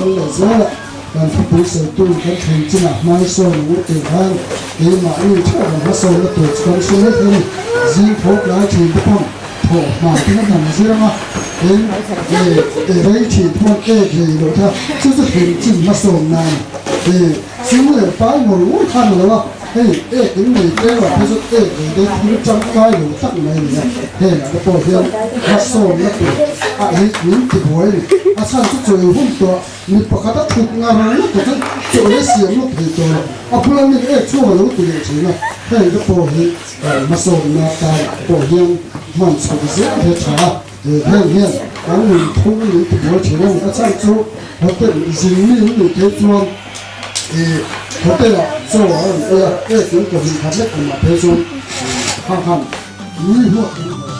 kal leh zel a, kan thupui sawitu kan thlen chinah hmaisawn ang u tih khan keimahni theuh kan hmasawnna tur chu kan hre mai thei a ni. Zing tho tlai thin te pawn thawh hma te kha kan zir ang a, tin e rei thin te pawn ek hlei loh te kha chu chu thlen chin hmasawn nan e sum leh pai ngawr ngawr khan a lo a. Hei ek in nei tlem ah phei chuan ek ve te thil tangkai lo tak mai a ni a, hengah te pawh hian hmasawnna tur ah hi min ti buai a ni. A chhan chu chawi hun tawh mi pakhat a thut ngar lutuk chuan chawi a siam lut thei tawh lo, a bula min ek chhung a lo ti leh thin a, heng te pawh hi hmasawnna tan ah pawh hian hman chhoh zel hi a tha a, heng hian kan nunphung min ti buai thin a ni. A chhan chu hotel zin mi in nih theih chuan. I hotel ah chaw a rawn ei a, ek in ka hmuh khat lek ang mah phei chuan khang khan nui huat in.